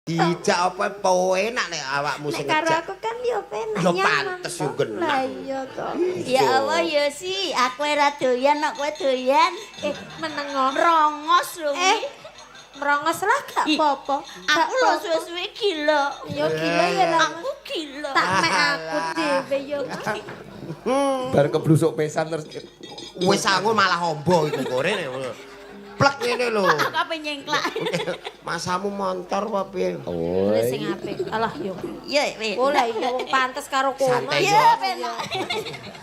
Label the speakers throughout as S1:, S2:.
S1: Dijak apa enak nek awakmu sing
S2: Nek karo
S1: ngejak.
S2: aku kan yo penak
S1: Yo
S2: nyaman.
S1: pantes yo genah.
S2: Lah iya to.
S3: Ya Allah ya si, aku ora doyan kok kowe doyan.
S2: Eh, menengo.
S3: Merongos lho.
S2: Eh, merongos lah gak
S3: Ih,
S2: apa-apa. Gak
S3: aku lho
S2: apa-apa.
S3: suwe-suwe gila.
S2: Yo gila ya lah.
S3: Aku gila.
S2: Tak mek aku dhewe yo.
S4: Bar keblusuk pesan terus
S1: Wis sangu malah ombo iku korene. Plek ngene lho.
S3: Aku ape nyengklak.
S1: Masamu montor apa piye?
S4: Oh.
S2: Wis sing apik. Alah yo.
S3: Ya wis.
S2: Oh lah iya wong pantes karo kono.
S1: Santai
S3: Ya
S1: yo.
S3: penak.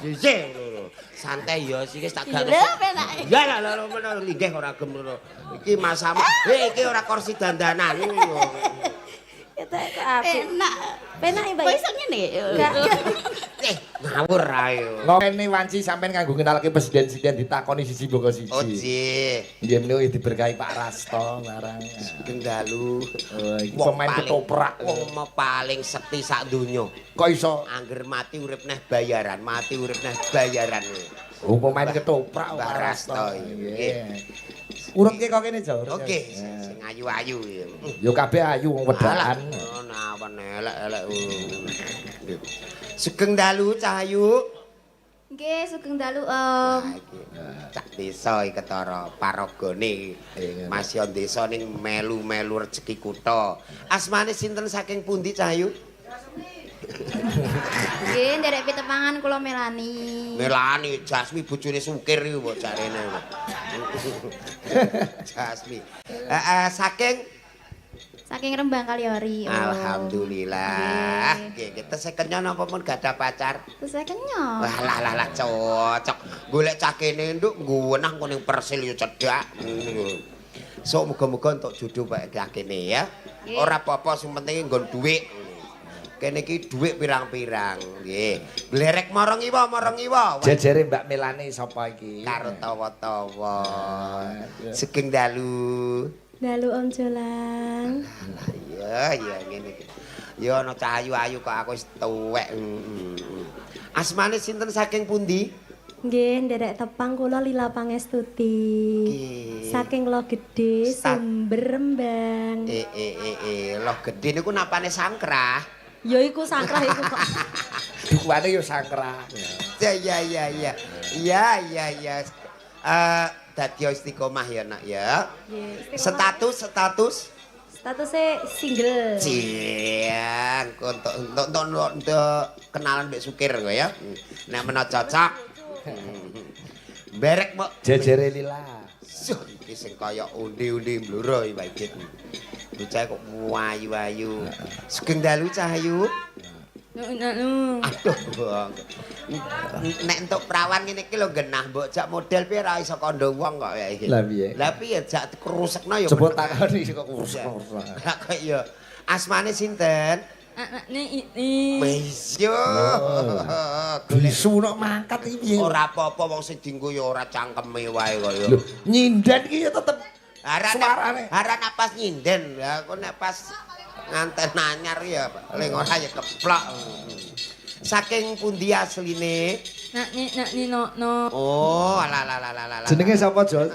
S1: Iya lho. Santai yo sik wis tak
S3: Gila
S1: gak.
S3: penak.
S1: Ya lah lho ngono linggih ora gem ngono. Iki masamu. Eh iki ora kursi dandanan.
S2: Ya tak kok apik.
S3: Penak.
S2: Penak ya, Mbak.
S3: Kok iso ngene?
S2: Gak.
S1: Eh ngawur ae.
S4: Ngomene wanci sampean kanggo ngenalke presiden-presiden ditakoni siji boko siji.
S1: Oh jih.
S4: Nggih menika diberkahi Pak Rasto barang.
S1: Sugeng dalu.
S4: Oh, iki
S1: Wong
S4: pemain
S1: paling-
S4: ketoprak.
S1: Wong mau paling sekti sak donya.
S4: Kok iso?
S1: Angger mati urip neh bayaran, mati urip neh bayaran.
S4: Oh, pemain ketoprak
S1: Mbah
S4: Pak
S1: Rasto,
S4: Rasto.
S1: nggih.
S4: Urutke kok kene, Jo.
S1: Oke, sing ayu-ayu ya.
S4: Yo kabeh ayu wong wedakan.
S1: Alah, awan elek-elek. Sugeng dalu Cahayu.
S5: Nggih, sugeng dalu, Om.
S1: Nah, iki cak desa iki ketara paragane.
S4: Iya,
S1: Mas yo desa ning melu-melu rejeki kutha. Asmane sinten saking pundi Cahayu?
S5: Nggih, nderek pitepangan kula Melani.
S1: Melani Jasmi bojone Sukir iku mbok jarene. Jasmi. Saking
S5: Saking Rembang Kaliori. Om.
S1: Alhamdulillah.
S5: Nggih.
S1: Nggih, tesih kenya napa pun gadah pacar?
S5: Terus saya kenyang.
S1: Wah lah lah lah cocok. Golek cah kene nduk ngguwenah engko ning Persil yo cedhak. So muga-muga entuk jodoh Pak cah kene ya.
S5: Nggih.
S1: Ora apa-apa sing penting nggon dhuwit. Kene iki dhuwit pirang-pirang nggih. Blerek marang iwa marang iwa.
S4: Jejere Mbak Melani sapa iki?
S1: Karo tawa-tawa. Sugeng dalu.
S2: Dalu Om Jolang.
S1: Lah iya iya ngene iki. Ya ana cah ayu-ayu kok aku wis tuwek. Asmane sinten saking pundi?
S2: Nggih, nderek tepang kula Lila Pangestuti.
S1: Nggih.
S2: Saking Lo Gedhe,
S1: Stat-
S2: Sumber Rembang.
S1: Eh eh eh eh Loh Gedhe niku napane sangkrah.
S2: Ya iku sangkrah iku kok.
S4: Dukuane yo sangkrah.
S1: Ya ya ya ya. Ya ya ya. Dadi istiqomah ya nak ya.
S2: Nggih,
S1: Status status
S2: statusnya single.
S1: Ciang untuk kenalan mbek Sukir kowe ya. Nek mena cocok. Berek mbok.
S4: Jejere Lila.
S1: Suh, iki sing kaya undi-undi mbloro iki Pak Igit. Bocah kok ayu-ayu. Sugeng dalu Cahayu. Aduh, Bang. Nek entuk perawan ngene iki lho genah mbok jak model piye ora iso kandha wong kok ya iki.
S4: Lah piye?
S1: Lah piye jak krusekno ya.
S4: Coba
S1: meneng.
S4: takoni kok urus-urus.
S1: Lah kok iya. Asmane sinten?
S6: Anakne ini.
S1: Wis yo.
S4: Oh. Bisu nok mangkat iki piye?
S1: Ora apa-apa wong sing dienggo ya ora cangkeme wae kaya.
S4: Lho, nyinden iki ya tetep
S1: Haran
S4: suarane.
S1: haran pas nyinden. Lah aku nek pas nganten anyar ya paling ora ya keplok. Saking pundi asline?
S6: Nakni nakni no no.
S1: Oh, alah alah alah alah. alah.
S4: Jenenge sapa, Jol?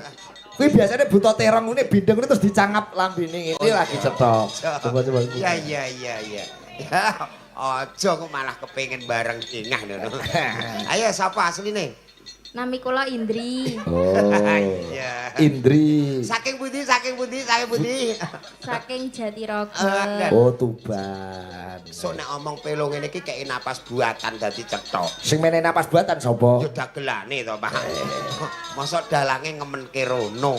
S4: Kuwi biasanya buta terong ngene bindeng ngene terus dicangap lambene ngene lagi cetok. Coba coba.
S1: Iya iya iya iya. Ya, aja kok malah kepengin bareng jengah ngono. Ayo sapa asline?
S5: Nami kula Indri.
S4: Oh.
S1: Iya.
S4: Indri.
S1: Saking pundi saking pundi saking pundi.
S5: Saking Jatirogo.
S1: Eh,
S4: Oh, Tuban.
S1: Sok nek omong pelo ngene iki kei napas buatan dadi cetok.
S4: Sing mene napas buatan sapa?
S1: Ya dagelane to, Pak. Mosok dalange ngemenke rono.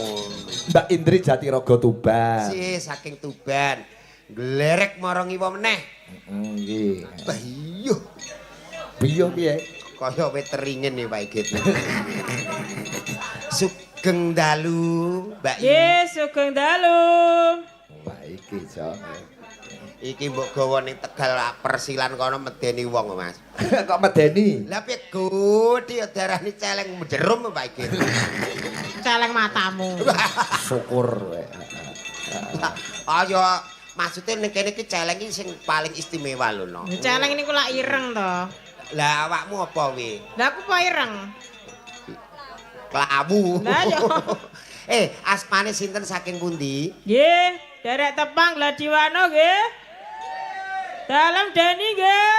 S4: Mbak Indri Jatirogo Tuban.
S1: Si saking Tuban. Glerek marang iwa meneh.
S4: Nggih.
S1: Bah iya.
S4: Piye piye?
S1: Kaya wit ringin nih Pak Igit. Sugeng dalu, Mbak Yu.
S6: Nggih, sugeng dalu.
S4: Wah iki, Jo.
S1: Iki mbok gawa ning Tegal Persilan kono medeni wong, Mas.
S4: Kok medeni?
S1: Lah piye gede ya darani celeng jerum Pak Igit.
S6: Celeng matamu.
S4: Syukur wae.
S1: Ayo maksudnya ning kene iki celeng iki sing paling istimewa lho no.
S6: Celeng niku lak ireng to.
S1: Lah awakmu apa wi?
S6: Lah aku apa ireng?
S1: Kelawu.
S6: Lah, ya.
S1: Asmane sinten saking pundi?
S6: Nggih. Derek tepang Gladiwano nggih. Dalem Deni nggih.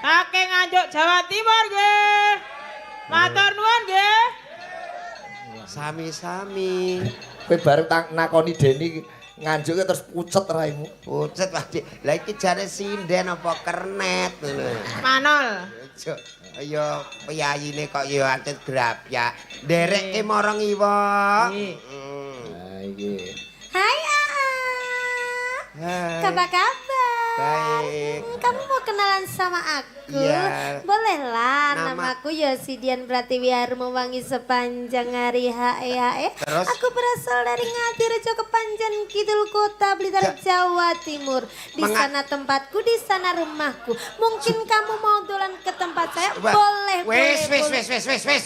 S6: Saking Nganjuk Jawa Timur nggih. Matur nuwun nggih.
S1: Sami-sami.
S4: Kowe bareng nakoni Deni Nganjuk terus pucet raimu.
S1: Pucet Pak Dik. Lah iki jane sinden apa kernet ngono.
S6: Manol.
S1: Ya piyayine kok ya ancet grapyak. Nderekke marang iwa.
S6: Nggih.
S4: Nah iki.
S3: Hai Aa.
S1: Hai.
S3: Apa kabar?
S1: Baik.
S3: Kamu mau kenalan sama aku?
S1: Iya.
S3: Bolehlah. Namaku Yosidian Pratiwi Harmowangi sepanjang hari HEHE.
S1: Terus?
S3: Aku berasal dari Ngadirejo Kepanjen Kidul Kota Blitar Jawa Timur. Di sana tempatku, di sana rumahku. Mungkin kamu mau dolan ke tempat saya? Boleh,
S1: Wis
S3: boleh,
S1: wis
S3: boleh.
S1: wis wis wis wis.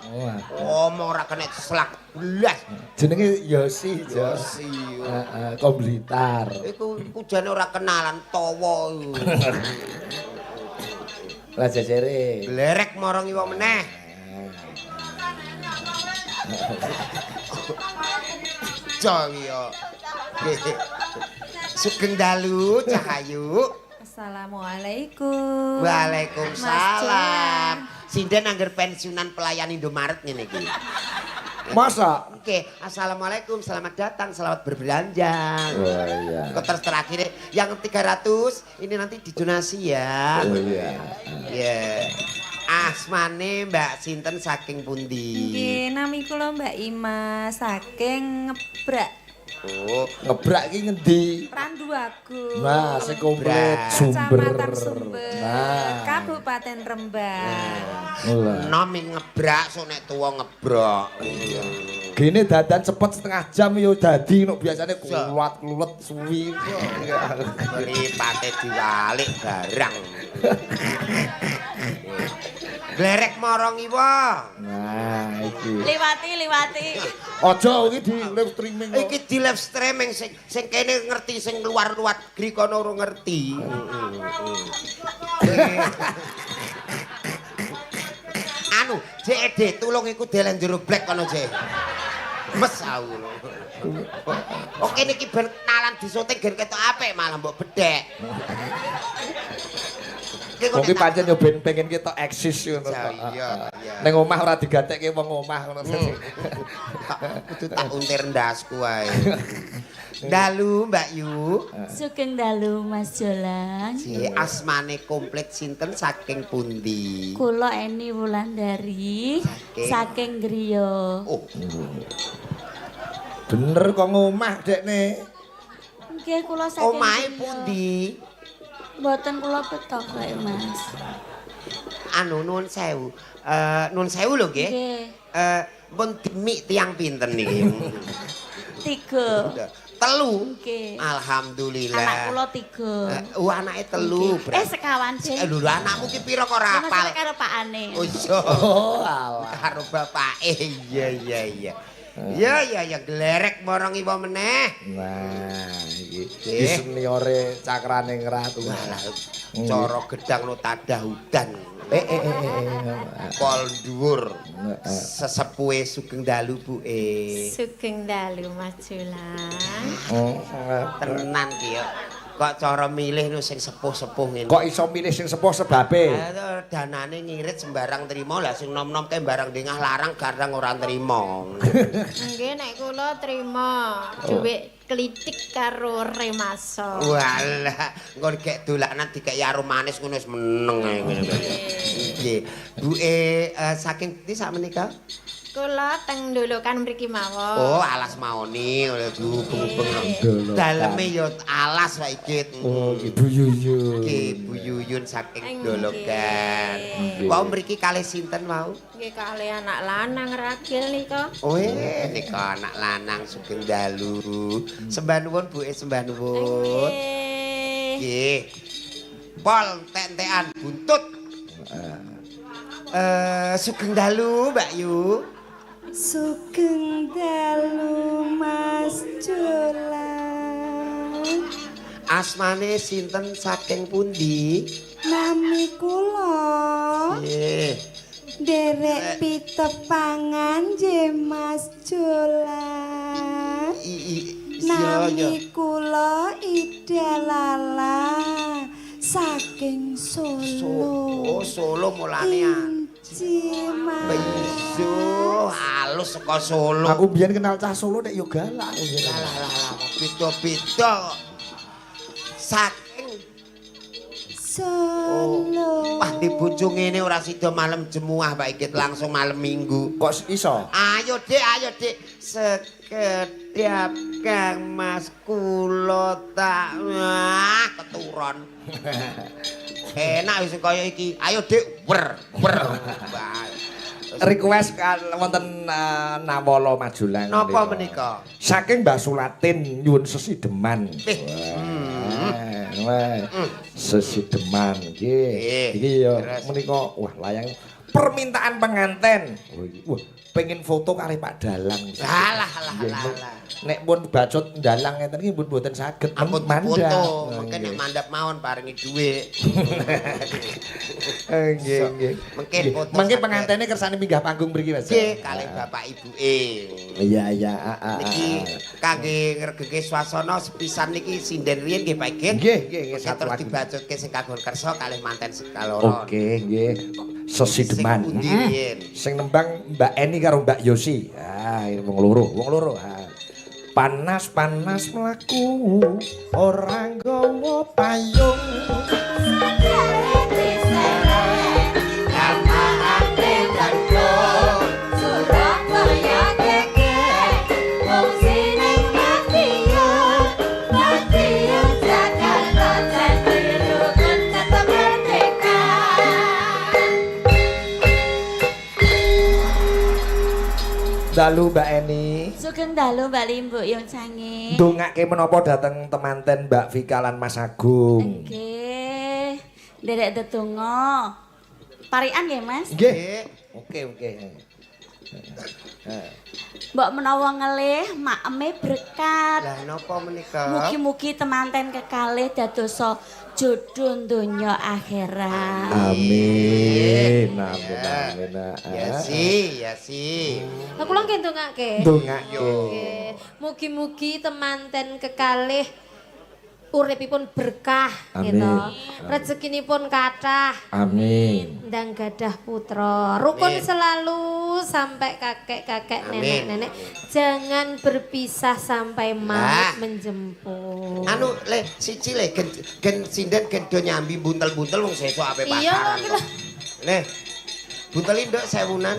S4: Wah.
S1: Omong ora kena selak blas.
S4: Jenenge Yosi, Jo.
S1: Yosi.
S4: Heeh, kok Blitar.
S1: Iku iku jane ora kenalan tawa iku.
S4: Lah jejere.
S1: Blerek marang iwa meneh. Jo yo. Sugeng dalu Cahayu.
S7: Assalamualaikum.
S1: Waalaikumsalam. Sinden angger pensiunan pelayan Indomaret ngene iki.
S4: Masa?
S1: Oke, assalamualaikum, selamat datang, selamat berbelanja.
S4: Oh iya.
S1: Kok terus terakhir yang 300 ini nanti didonasi ya.
S4: Oh iya.
S1: Iya. Asmane Mbak sinten saking pundi?
S7: Nggih, nami kula Mbak Ima saking Ngebrak.
S1: Oh,
S4: Ngebrak iki ngendi?
S7: Randuagung.
S4: Nah, sing komplit
S1: Ngebrak.
S4: Sumber.
S7: Kecamatan Sumber,
S4: Nah.
S7: Kabupaten Rembang.
S4: Lah.
S1: nom ngebrak sok nek tuwa ngebrok.
S4: Gini dadan cepet setengah jam yo dadi nek biasane kulat-kulet suwi.
S1: Mripate diwalik barang. Glerek marang iwa.
S4: Nah, iki.
S3: Liwati, liwati.
S4: Aja iki di live streaming kok.
S1: Iki di live streaming sing sing kene ngerti sing luar-luar negeri kono ora ngerti. Anu, JED tulung iku delen jero blek kono, Jek. Mes aku lho. Oke niki ben kenalan di syuting gen ketok apik malah mbok bedhek.
S4: Wong ki pancen yo ben pengen ketok eksis ngono
S1: Iya,
S4: kok.
S1: iya, iya.
S4: Ning omah ora digatekke wong omah ngono.
S1: Kudu tak untir ndasku wae. Dalu Mbak Yu.
S3: Sugeng dalu Mas Jolan.
S1: Si asmane komplit sinten saking pundi?
S3: Kula Eni Wulandari saking griya.
S1: Oh,
S4: Bener kok ngomah dekne.
S3: Nggih kula saking
S1: omahe
S3: griya.
S1: pundi?
S3: Mboten kula betok kae Mas.
S1: Anu nuwun sewu. Nuwun sewu lho nggih.
S3: Nggih.
S1: Pun demik tiyang pinten niki?
S3: 3.
S1: Telu.
S3: Nggih.
S1: Alhamdulillah.
S3: Anak kula 3.
S1: Anake telu.
S3: Sekawan sih.
S1: Lho anakmu ki pira kok ora hafal?
S3: Maksudnya karo pakane.
S1: Oh iya.
S4: Oh, alah.
S1: Karo bapake. Iya iya iya. Iya iya iya glerek marang iwa meneh.
S4: Nah, iki
S1: Nggih.
S4: iki seniore cakrane ngratu.
S1: Walah, cara gedang no tadah udan. Pol dhuwur. Sesepuhe sugeng dalu buke.
S6: Sugeng dalu Mas Jolan.
S1: Tenan ki ya. Kok cara milih no sing sepuh-sepuh ngene.
S4: Kok iso milih sing sepuh sebabe?
S1: Danane ngirit sembarang trimo lah sing nom-nom kae barang dengah larang garang ora trimo.
S6: Nggih nek kula trima dhuwit klitik karo remaso.
S1: Walah, engko gek dolanan dikek arum manis ngono wis meneng ae ngene. Nggih. Buke saking pundi sakmenika?
S6: Kula teng ndolokan mriki mawon.
S1: Oh, alas maoni oleh dihubung-hubung.
S4: Ndolokan.
S1: Daleme ya alas wae iki.
S4: Oh, Ibu Yuyun.
S1: Nggih, Bu Yuyun saking
S6: Nggih.
S1: Dolokan.
S4: Nggih.
S1: Wau mriki kalih sinten wau?
S6: Nggih kalih anak lanang ragil nika.
S1: Oh, nika anak lanang sugeng dalu. Sembah nuwun Bu, sembah nuwun.
S6: Nggih.
S1: Nggih. Pol entek-entekan buntut. Sugeng dalu Mbak Yu.
S7: Sugeng dalu Mas Jolan.
S1: Asmane sinten saking pundi?
S7: Nami kula
S1: Nggih.
S7: nderek pitepangan nggih Mas Jolan. Nami kula Ida Lala saking Solo.
S1: Oh, Solo mulane ah.
S7: Inci Mas.
S1: Bejo halus saka Solo.
S4: Aku biyen kenal cah Solo nek yo galak aku biyen.
S1: Lah lah lah beda-beda kok. Saking
S7: Solo.
S1: Wah, di bojo ngene ora sida malam Jemuah Pak Ikit, langsung malam Minggu.
S4: Kok iso?
S1: Ayo Dik, ayo Dik. Sekedap Kang Mas kula tak wah keturun. Enak wis kaya iki. Ayo Dik, wer wer. Wah.
S4: Request wonten Nawala Majulang.
S1: Napa menika?
S4: Saking Mbah Sulatin nyuwun sesideman. Wah, sesideman nggih. Iki ya menika wah layang permintaan penganten. Oh, iki. Wah, pengen foto kali Pak Dalang.
S1: Lah lah lah lah.
S4: Nek pun bacut dalang ngeten iki pun mboten saged
S1: Ampun
S4: mandap.
S1: foto, mungkin nek mandap mawon paringi dhuwit.
S4: Nggih, nggih.
S1: Mungkin foto.
S4: Mangke pengantene kersane minggah panggung mriki Mas.
S1: Nggih, kalih bapak ibuke.
S4: Iya, iya,
S1: Niki kangge ngregege swasana sepisan niki sinden riyin nggih Pak Igit.
S4: Nggih, nggih, nggih,
S1: satu
S4: lagu.
S1: Dibacutke sing kagungan kersa kalih manten sekaloron.
S4: Oke, nggih. Sesideman.
S1: Sing pundi riyin?
S4: Sing nembang Mbak Eni karo Mbak Yosi. Ah, ini wong loro, wong loro. Ah. Panas-panas mlaku ora nggawa payung.
S3: Surabaya geger, wong sing Madiun, Madiun Jakarta dadi rukun tetep merdeka.
S4: Dalu Mbak Eni.
S8: Sugeng dalu Mbak Limbuk yang sange.
S4: Ndongake menapa dateng temanten Mbak Vika lan Mas Agung.
S8: Nggih. Nderek dedonga. Parikan nggih, Mas?
S4: Nggih. Oke, oke.
S8: Mbok menawa ngelih makeme berkat.
S1: Lah napa menika?
S8: Mugi-mugi temanten kekalih dadosa jodoh donya akhirat.
S4: Amin. Amin. Amin.
S1: Ya sih, ya sih.
S3: Lah kula nggih ndongake.
S4: Ndongake.
S3: Nggih. Mugi-mugi temanten kekalih uripipun berkah
S4: Amin.
S3: gitu. Rezekinipun kathah.
S4: Amin.
S3: Ndang gadah putra. Rukun
S1: Amin.
S3: selalu sampai kakek-kakek,
S1: Amin.
S3: nenek-nenek. Jangan berpisah sampai maut
S1: Nah.
S3: menjemput.
S1: Anu le siji le gen gen sinden gen do nyambi buntel-buntel wong sesuk ape
S3: Iya,
S1: pasaran.
S3: kok.
S1: kok. Le. Buntel nduk sewunan.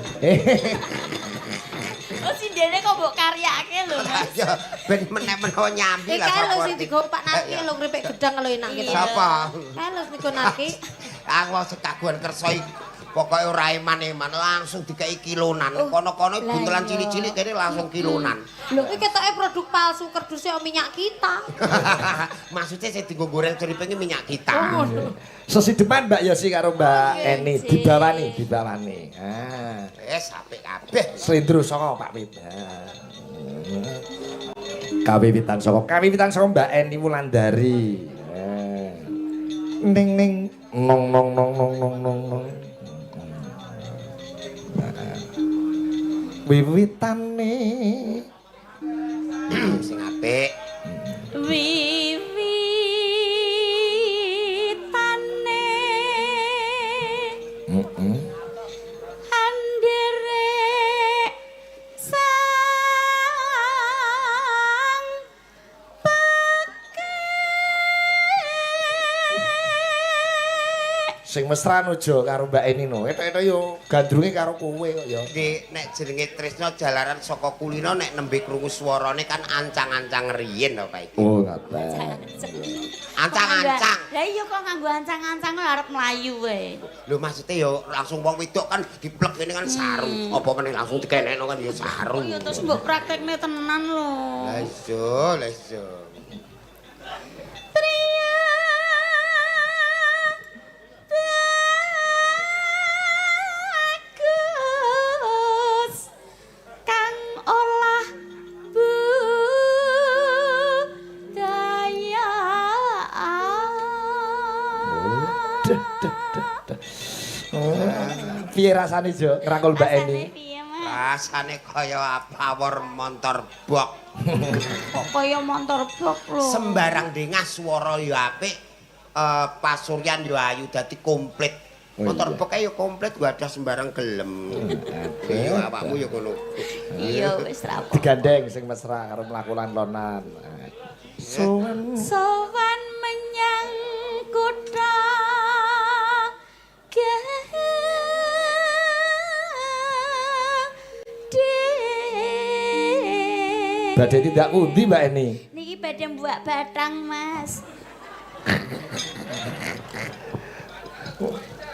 S8: Oh sindene kok mbok karyake lho, Mas.
S1: Ya ben menek-menawa nyambi
S3: Eh
S1: lah
S3: kae lho
S1: sapa
S3: sing
S1: ngerti.
S3: digo Pak Narki
S1: Eh,
S3: lho ngripik gedang lho enak gitu.
S1: Sapa?
S3: Kae lho sing digo Narki.
S1: Aku wong sing kagungan kersa iki pokoke ora eman-eman langsung dikei kilonan. Kono-kono
S8: Lah
S1: buntelan
S8: iya.
S1: cilik-cilik kene langsung kilonan.
S3: Lho kuwi ketoke produk palsu kerduse minyak kita.
S1: Maksudnya sing dienggo goreng cripinge minyak kita.
S3: Oh, ngono.
S4: Sesideman Mbak Yosi karo Mbak
S8: Oh,
S4: Eni
S8: nggih.
S4: dibawani, dibawani. Ah.
S1: Wis apik kabeh.
S4: Slendro saka Pak Wit. Ah. Kawiwitan saka kawiwitan saka Mbak Eni Wulandari. Ah. Ning ning nong nong nong nong nong nong nong. Ah. Wiwitane
S1: Sing apik.
S8: Wiwitane
S4: heeh.
S8: anderek sang
S4: Sing mesra aja karo Mbak Eni no. Etok-etok yo gandrunge karo kowe kok ya.
S1: Di nek jenenge Tresna jalaran saka kulino nek nembe krungu swarane kan ancang-ancang riyin to Pak iki.
S4: Oh, ngaten.
S1: Ancang-ancang.
S8: Lah iya kok nganggo ancang-ancang kok arep mlayu wae.
S1: Lho maksudnya yo langsung wong wedok kan diplek kene kan saru. Apa meneh langsung dikenekno kan yo saru.
S8: Oh iya terus mbok praktekne tenan lho.
S1: Lah iya, lah iya.
S8: Bagus kang olah budaya.
S4: Duh, duh, duh, duh. Oh, piye rasane Jo ngrangkul Mbak
S8: Rasane
S4: Eni?
S8: piye, Mas?
S1: Rasane kaya pawor montor bok.
S8: Kok kaya motor blok lho.
S1: Sembarang dengah swara ya apik, pasuryan ya ayu dadi komplit.
S4: Oh,
S1: Motor
S4: iya.
S1: bok ya komplit gua ada sembarang gelem. Iya awakmu ya ngono.
S8: Iya wis ra apa.
S4: Digandeng sing mesra karo mlaku lan-lonan. Sowan
S8: Sowan menyang kutha Gede.
S4: Badhe tindak pundi Mbak Eni?
S8: Niki badhe mbuak batang, Mas.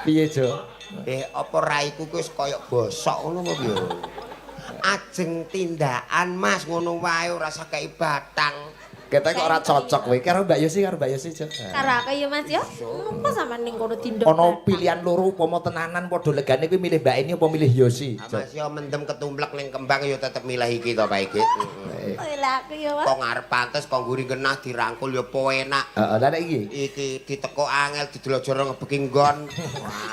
S4: Piye, Jo?
S1: Apa raiku ku wis kaya bosok ngono apa piye? Ajeng tindakan Mas ngono wae ora usah kei batang.
S4: Ketok kok ora cocok kowe karo Mbak Yosi karo Mbak Yosi, Jo.
S3: Karo aku ya Mas ya. Ngopo sampean ning kono tindok.
S4: Ana pilihan loro upama tenanan padha legane kuwi milih Mbak Eni apa milih Yosi?
S1: Ah, Mas yo mendem ketumplek ning kembang yo tetep milih iki to Pak Igit.
S3: Oh, lah aku ya Mas.
S1: Kok ngarep pantes kok ngguri genah dirangkul yo po enak.
S4: Heeh, lah nek iki.
S1: Iki ditekuk angel didelojoro ngebeki nggon.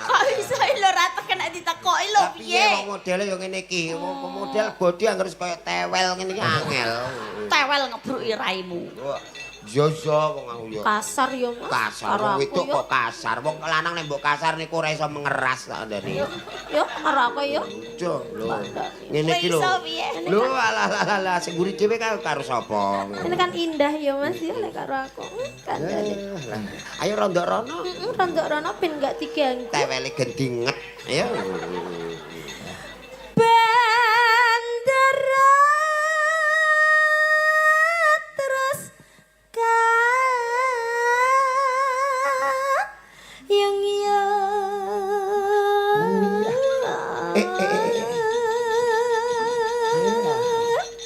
S8: Kok iso lho ra kena ditekoki lho
S1: Lah piye
S8: piye?
S1: wong modele yo ngene iki. Wong model body anggere wis kaya tewel ngene iki angel.
S8: Tewel ngebruki raimu.
S1: Wah, Jojo wong aku yo.
S3: Kasar ya Mas.
S1: Kasar
S3: Karo
S1: wong
S3: aku
S1: wedok
S3: ya.
S1: kok kasar. Wong lanang nek mbok kasar niku ora iso mengeras tak andani.
S3: Yo karo aku ya.
S1: Jo lho. Ngene iki lho.
S8: Iso piye?
S1: Lho alah alah alah sing mburi dhewe kae karo sapa?
S3: Ini kan indah ya Mas ya nek karo aku. Kandhane.
S1: Lah, ayo rondok rono.
S3: Heeh, rondok rono ben gak diganggu.
S1: Tewele gendinget. Ayo.
S3: Bandara terus ka yang ya.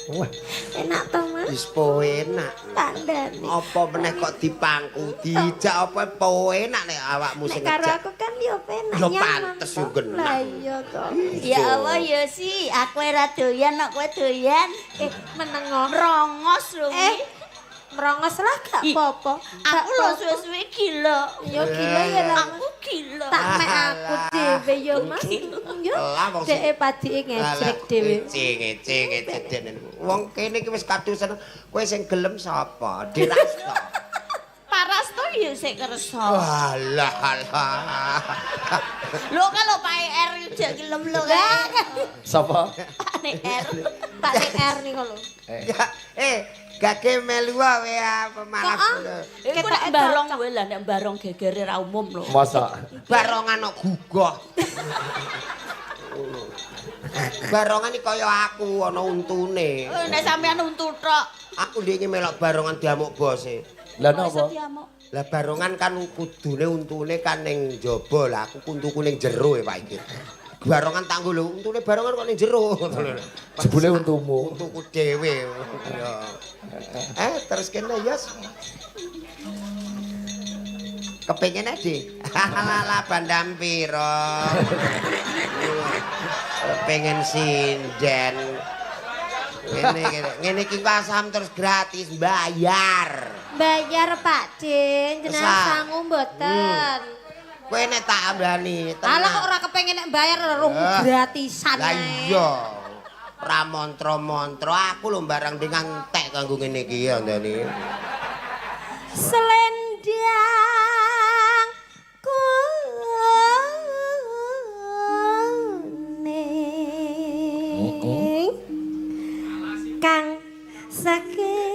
S4: Wah,
S3: Enak toh Mas?
S1: Wis po enak.
S3: Kandhane.
S1: Apa meneh kok dipangku dijak apa po enak nek awakmu
S3: Nek
S1: sing
S3: karo
S1: ngejak.
S3: aku kan yo penak
S1: Ya
S3: nyaman
S1: pantes yo
S3: toh.
S1: genah.
S3: Lah iya toh.
S8: Ya Allah Yosi, aku ora doyan kok kowe doyan.
S3: Meneng ngono.
S8: Rongos lho.
S3: Merongos lah gak
S8: Ih,
S3: apa-apa. Gak
S8: Aku lho
S3: apa-apa.
S8: suwe-suwe gila.
S3: Ya gila ya lah. Mas.
S8: Aku gila.
S3: Tak mek aku dhewe ya Mas. Yo.
S1: Lah, wong sing-
S3: Dhek padike ngejrek dhewe.
S1: Ngece ngece ngece dene. Wong kene iki wis kadusan kowe sing gelem sapa? Dirasta.
S8: Parasto ya sik kersa.
S1: Alah alah.
S8: Lho kalau Pak R jek gelem lho kan.
S4: sapa?
S8: Pak R.
S3: Pak R niku lho.
S1: Ya, gage melu wae ya pemalap.
S8: Iku nek barong kowe lah nek barong gegere ra umum lho.
S4: Mosok.
S1: Barongan kok gugoh. Barongan iki kaya aku ana untune.
S8: Oh, nek sampean untu tok.
S1: Aku ndek iki melok barongan diamuk bose.
S4: Lah
S8: Kok iso
S4: napa?
S8: diamuk?
S1: Lah barongan kan kudune untune kan ning jaba lah aku kuntuku ning jero ya Pak iki. Barongan tanggo lho untune barongan kok ning jero.
S4: Jebule untumu.
S1: Untuku dhewe. Ya. Terus kene Yos. Kepengin Adi. Alah bandam piro. Pengen sinden. Ngene ngene ngene iki kok asam terus gratis bayar.
S3: Bayar Pak Den, jenengan
S1: Sa.
S3: sangu mboten.
S1: Kowe nek tak ambani tenang.
S3: Alah kok ora kepengin nek bayar rung
S1: Eh.
S3: gratisan
S1: Lah
S3: ae.
S1: iya. Ora mantra-mantra aku lho barang dengan entek kanggo ngene iki ya ndani.
S3: Selendang kuning kang saking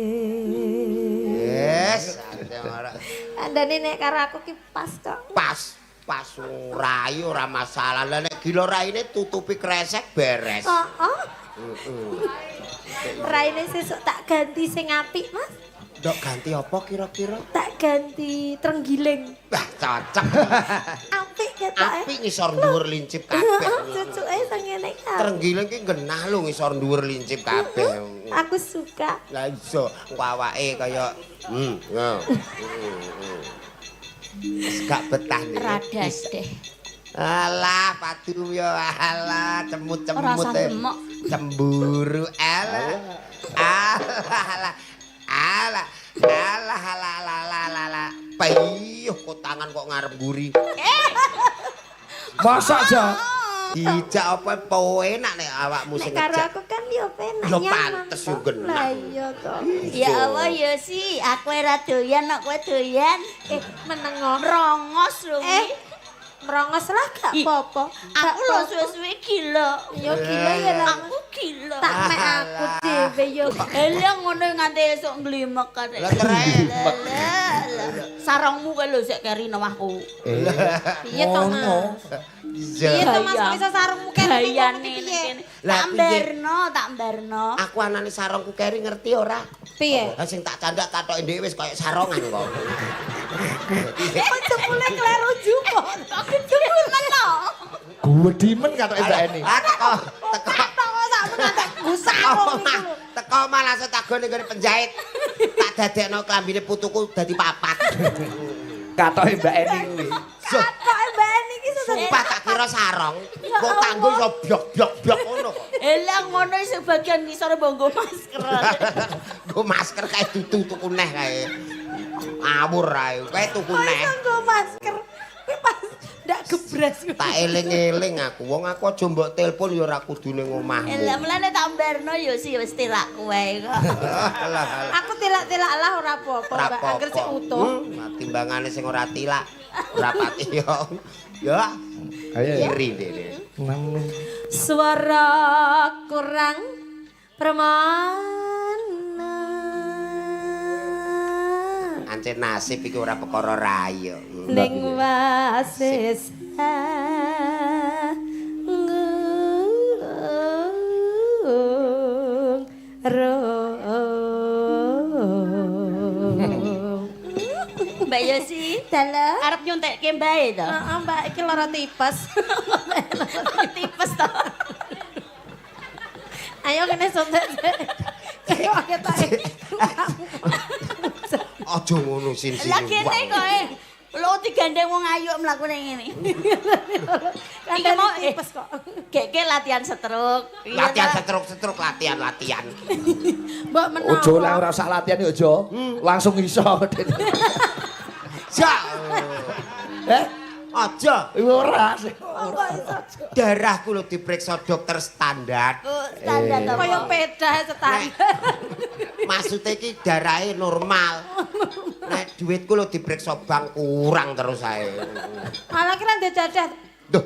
S3: wukir.
S1: Yes, ora.
S3: Andane nek karo aku ki pas kok.
S1: Pas, pas rai ora masalah. Lah nek gila raine tutupi kresek beres.
S3: Oh, oh. Raine sesuk tak ganti sing apik, Mas.
S1: Ndok ganti apa kira-kira?
S3: Tak ganti trenggiling.
S1: Wah, cocok.
S3: Apik ketoke.
S1: Apik ngisor dhuwur lincip kabeh.
S3: Cucuke sing ngene iki.
S1: Trenggiling ki genah lho ngisor dhuwur lincip kabeh.
S3: Aku suka.
S1: Lah iso engko awake kaya ya. Wis gak betah nih.
S8: Radas deh.
S1: Alah, padu yo alah, cemut-cemut.
S8: Ora usah
S1: eh.
S8: demok.
S1: Cemburu alah. Alah alah. Alah alah alah alah alah alah. Piyuh kok tangan kok ngarep mburi.
S4: Masa aja?
S1: Dijak apa enak nek awakmu
S3: Nek
S1: sing
S3: karo
S1: ngejak.
S3: aku kan yo penak
S1: Yo
S3: nyaman.
S1: pantes yo
S3: toh.
S1: genah.
S3: Lah iya to.
S8: Ya Allah Yosi, aku ora doyan kok kowe doyan.
S3: Eh, menengo.
S8: Merongos lho.
S3: Eh, merongos lah gak
S8: Ih,
S3: apa-apa. Gak
S8: aku lho
S3: apa-apa.
S8: suwe-suwe gila.
S3: Yo gila ya lah.
S8: Aku gila.
S3: Tak mek aku dhewe yo.
S8: Elah ngono nganti esuk nglimek kare.
S1: Lah terus.
S8: Lah, lah. Sarongmu kae lho sik keri nang omahku.
S3: Piye to, Mas? Piye to Mas kok iso sarungmu kene
S8: Gayane
S3: piye?
S8: kene.
S1: Lah,
S8: Tak
S1: piye?
S8: mberno, tak mberno.
S1: Aku anane sarongku keri ngerti ora?
S3: Piye?
S1: Lah sing tak candak katoke ndek wis koyo sarongan kok.
S3: Kok jebule kleru jupuk.
S8: Kok jebul to?
S4: Guwedimen katoke Mbak Eni.
S1: Ah teko teko
S3: Tok sakmu ngantek nggo
S1: teko
S3: sarung
S1: mah
S3: iku lho.
S1: teko mah langsung tak gone nggone penjahit. Tak dadekno klambine putuku dadi papat.
S4: Katoke Mbak Eni kuwi.
S3: Katoke Mbak Eni iki
S1: Sumpah tak kira sarong, kok tanggo iso byok-byok-byok ngono kok.
S8: Elah ngono sebagian ngisore mbok nggo masker.
S1: Nggo masker kae dudu tuku neh kae. Awur ae, kae tuku
S3: Kok
S1: neh.
S3: iso nggo masker. Kuwi pas ndak gebres kuwi.
S1: Tak eling-eling aku, wong aku aja mbok telepon ya ora kudu ning omahmu.
S8: Elah mulane tak mberno Yosi wis tilakku wae kok.
S1: Alah, alah.
S3: Aku tilak-tilak lah ora apa-apa,
S1: Ora
S3: Mbak. Angger sik
S1: apa-apa.
S3: utuh.
S1: Timbangane sing ora tilak, ora pati yo. Ya,
S4: Ayo.
S1: iri dene.
S3: Suara kurang permana.
S1: Ancen nasib iki ora perkara rai yo.
S3: Ning wasis
S8: Mbak Yosi,
S3: Dalam.
S8: arep nyuntekke mbae to.
S3: Heeh, Mbak, iki lara tipes.
S8: Tipes to.
S3: Ayo kene suntik. Kayak ketoke.
S1: Aja ngono sin-sin.
S8: Lah kene kok lho digandeng wong ayu mlakune ngene.
S3: Iki
S8: mau, eh.
S3: tipes kok.
S8: Geke latihan stroke. Iya
S1: Latihan
S8: ta?
S1: setruk-setruk latihan-latihan.
S3: Mbok menawa.
S4: Ojo lah ora usah latihan ya ojo. Langsung iso.
S1: Ja.
S4: Eh,
S1: Aja.
S4: iku ora.
S1: Darahku lho diperiksa dokter standar.
S8: Bu, standar to.
S3: Kaya peda standar.
S1: Maksudnya iki darahe normal. Nek duitku lho diperiksa bank kurang terus ae.
S3: Malah kira ndek dadah.
S1: Duh,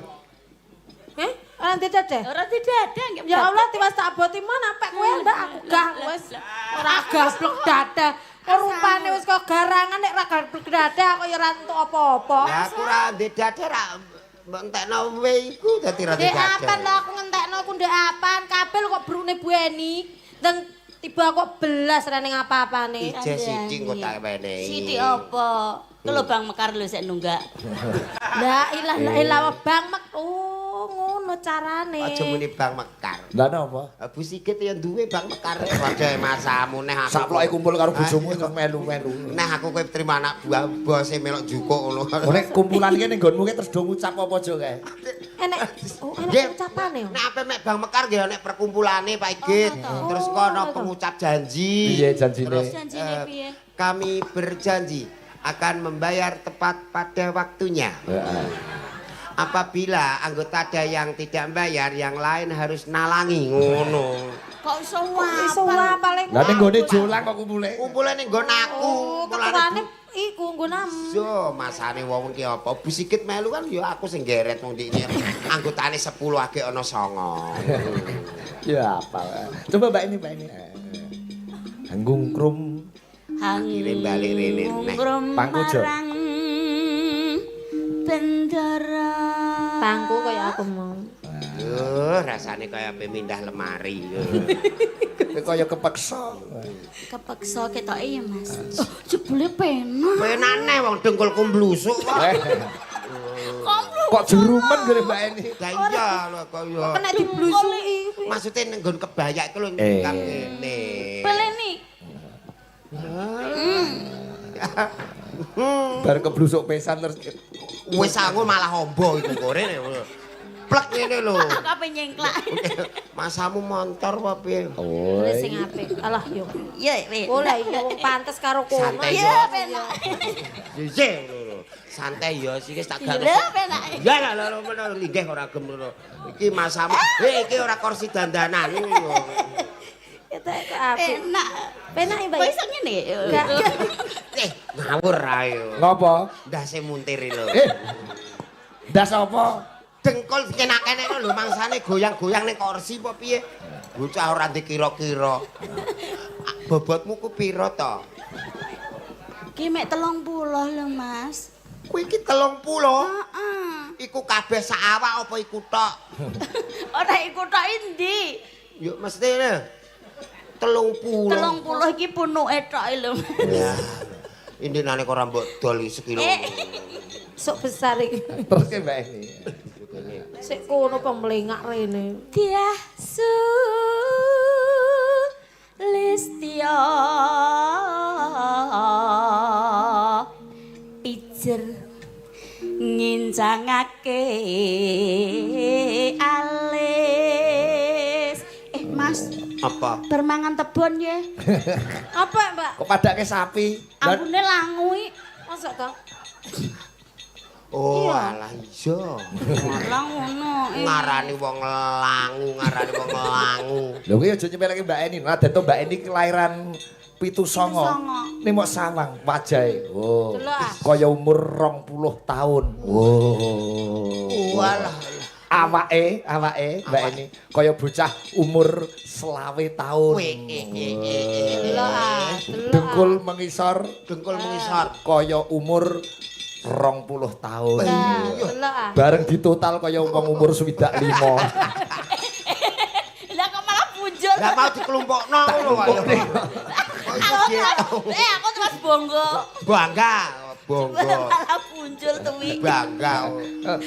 S3: Eh, ora ndek dadah.
S8: Ora didadah nggih.
S3: Ya Allah tiwas tak aboti mon apek kowe Mbak aku gah wis ora gablek dadah. Kok rupane wis kok garangan nek ora gablek dadah kok ya ora entuk apa-apa.
S1: lah aku ora ndek dadah ra mbok entekno we iku dadi ra
S3: Ndek
S1: ndek
S3: apan
S1: dadah.
S3: lho aku ngentekno aku ndek apan kabeh kok brune Bu Eni. Ndeng tiba kok belas ra ning apa-apane.
S1: Ije sithik engko tak wenehi.
S8: Sithik apa? Ku lho Bang Mekar lho sik nunggak.
S3: La ilah la ilah bang mek. Oh, ngono carane.
S1: Aja muni bank mekar.
S4: Lah napa?
S1: Bu Sigit ya duwe bank mekar. Wadah masamu neh aku.
S4: Saploke kumpul karo bojomu terus melu-melu.
S1: Neh aku kowe terima anak buah bose melok jukuk ngono.
S4: Nek kumpulan iki ning nggonmu ki terus do ngucap apa aja kae.
S3: Enek oh
S1: Nggih.
S3: enek ucapane.
S1: Nek ape mek Bank Mekar nggih nek perkumpulane Pak Igit. Terus kono pengucap janji.
S4: Piye janjine?
S1: Terus,
S8: Janjine piye?
S1: Kami berjanji akan membayar tepat pada waktunya.
S4: Heeh.
S1: Apabila anggota ada yang tidak membayar, yang lain harus nalangi ngono.
S8: Kok iso
S3: Iso
S8: wapal?
S3: paling.
S4: Lah ning nggone jolang kok kumpule.
S1: Kumpule ning nggon aku.
S3: Oh,
S1: Mulane
S3: ketuane iku nggonam.
S1: Yo, masane wong ki apa? Bu Sigit melu kan ya aku sing geret wong ndikne. Anggotane 10 agek ana 9.
S4: Ya apa. Coba Mbak ini, Mbak ini. Hanggungkrum
S1: Akhire balik rene neh.
S4: Pangku, Jo.
S8: marang bendara.
S3: Pangku kaya aku mau.
S1: Duh, rasane kaya ape mindah lemari.
S4: Kowe kaya kepeksa.
S8: Kepeksa ketoke ya, Mas. Oh, jebule penak.
S1: Penane wong dengkulku mblusuk kok.
S4: Kok jerumen gone Mbak Eni.
S1: Lah iya lho kaya.
S3: Kena diblusuki.
S1: Maksude ning nggon kebaya iku lho
S4: Eh.
S1: nyungkap ngene.
S8: Peleni.
S4: Bar keblusuk pesan terus
S1: Wis sangu malah ombo iku korene. Plek ngene lho.
S8: Aku ape nyengklak.
S1: Masamu montor apa piye?
S4: Oh.
S3: Wis sing apik. Alah yo.
S8: Iya, wis.
S3: Oh lah iya wong pantes karo kono.
S1: Santai yo.
S8: Iya, penak.
S1: Iya lho. Santai yo sik wis tak
S8: Lho,
S1: gak.
S8: penak.
S1: Ya lah lho ngono linggih ora gem ngono. Iki masamu. Eh iki ora kursi dandanan.
S3: Ketok kok apik.
S8: Penak.
S3: Penak ya, Mbak.
S8: Kok iso ngene?
S3: Enggak.
S1: Eh ngawur ae.
S4: Ngopo?
S1: Ndase muntir lho.
S4: Eh. Ndas apa?
S1: Dengkul kenak-kenek lho mangsane goyang-goyang ning kursi apa piye? Bocah ora dikira-kira. Bobotmu ku pira to?
S8: Ki mek 30 lho, Mas.
S1: Kuwi iki 30.
S8: Heeh.
S1: Iku kabeh sak awak apa iku tok?
S8: Ora iku tok endi?
S1: Yo mestine 30.
S8: 30 iki punuke tok lho.
S1: Ya. Indinane kok ora mbok dol iki sekilo.
S8: Eh.
S3: Sok besar iki.
S4: Terus ke Mbak Eni.
S3: Sik kono pemlengak rene.
S8: Tiah su listya pijer ngincangake alis. Eh Mas,
S1: Apa?
S8: bermangan tebon ya.
S3: Apa, Mbak?
S4: Kok padake sapi? Lah
S8: Ambune langu iki.
S3: Mosok to?
S1: Oh, alah iya.
S8: Lah ngono. eh.
S1: Ngarani wong langu, ngarani wong langu.
S4: Lho kuwi aja nyepeleke Mbak Eni. Nadan to Mbak Eni kelahiran 79.
S8: 79.
S4: Ning mok sawang wajahe. Oh.
S3: Delok ah.
S4: Kaya umur 20 tahun. Oh.
S1: Walah.
S4: Awake, awake Mbak Eni kaya bocah umur 25 tahun.
S1: Kowe
S3: Delok ah, delok. ah.
S4: Dengkul mengisor
S1: Dengkul mengisor.
S4: kaya umur 20 tahun.
S3: Lah, delok ah.
S4: Bareng ditotal kaya wong umur 65.
S8: Lah kok malah punjul.
S1: Lah mau dikelompokno ngono kok. Kok iso dihitung?
S8: Eh aku terus bonggo.
S1: Bangga, bangga.
S8: Malah punjul tuwi.
S1: Bangga.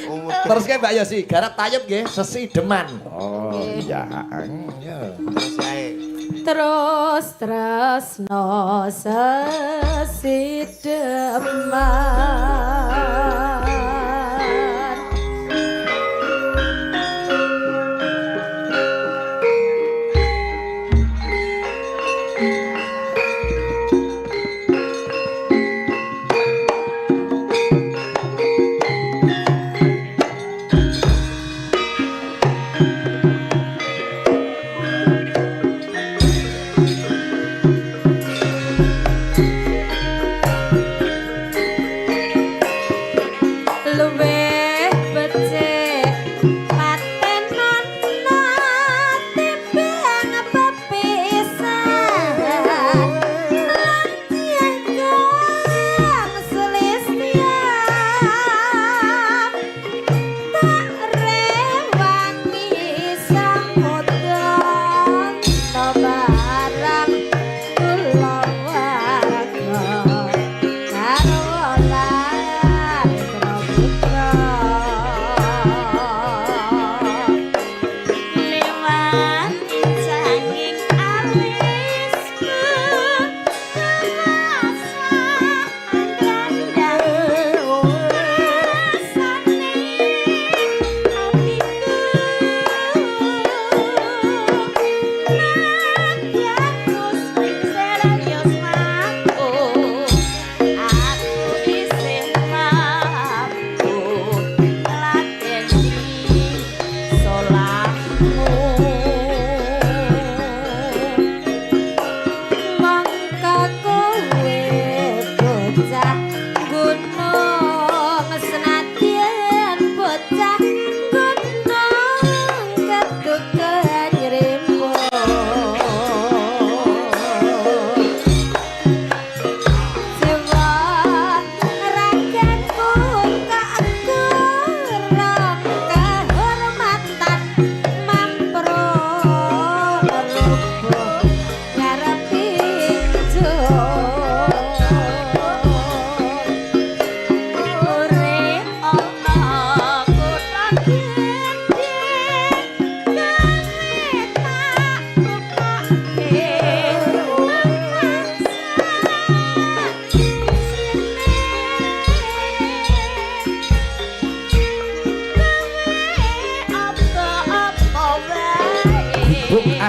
S1: Umur
S4: Terus ke Mbak Yosi, garap tayub nggih sesideman. Oh iya. Iya.
S1: terus ae.
S3: Terus tresno sesideman.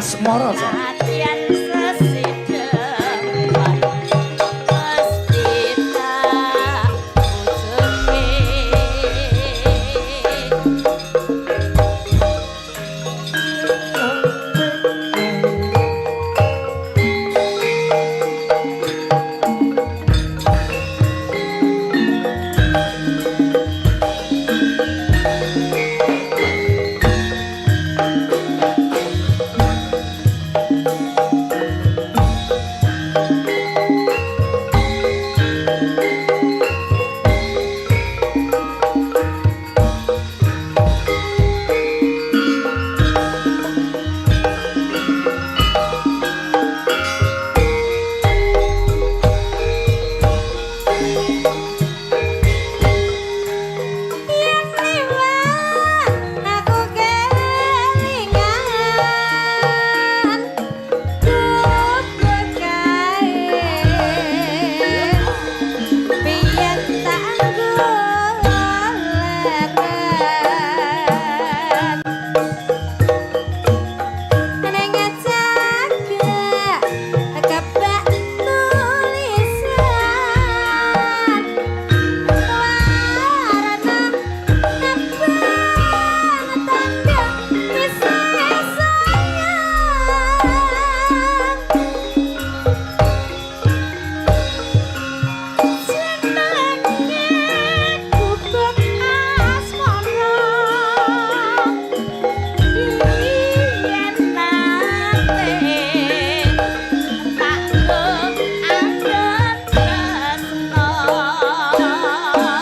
S4: Asmara. Sa.
S8: Nadyan sesidhepan mesti tak wujudke.
S3: Yen liwat aku kelingan gubuk kae biyen tak goleren ning jaga kebak tulisan warna abang tanda isih sayang jenenge gubuk asmara
S8: Yen nate tak anggon tresno tanpa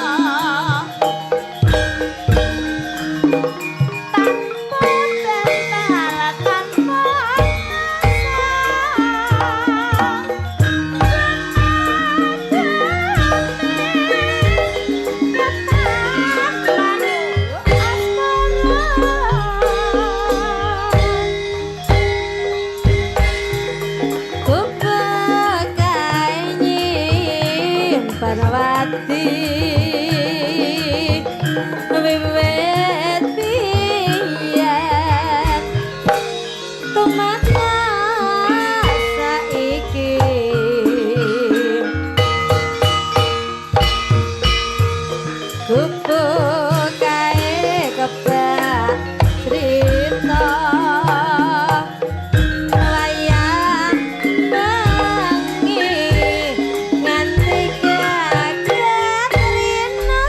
S8: bantal tanpa
S3: gubuk kae nyimpen wati wiwit biyen tumata saiki gubuk kae kebak crita wayang bengi nganti kaget rina.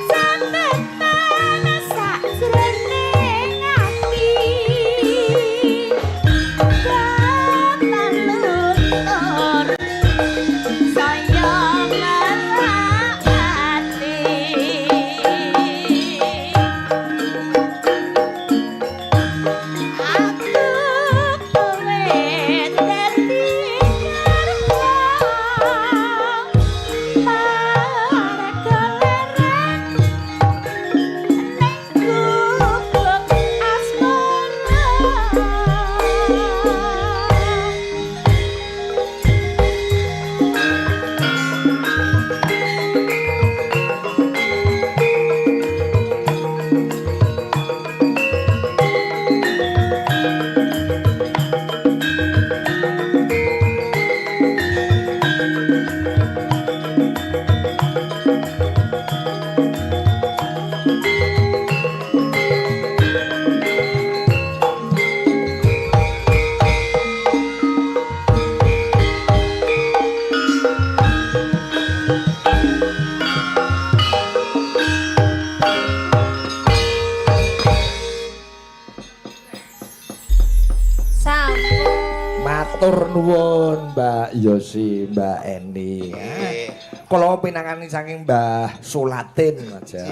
S8: Sampetan sakjroning ati Batan luntur saya ngelak ati. Aku kowe dadi garwa para leren ning gubuk asmara.
S3: Sampun.
S4: Matur nuwun Mbak Yosi, Mbak Eni.
S1: Nggih.
S4: Kula pinangani saking Mbah Sulatin aja.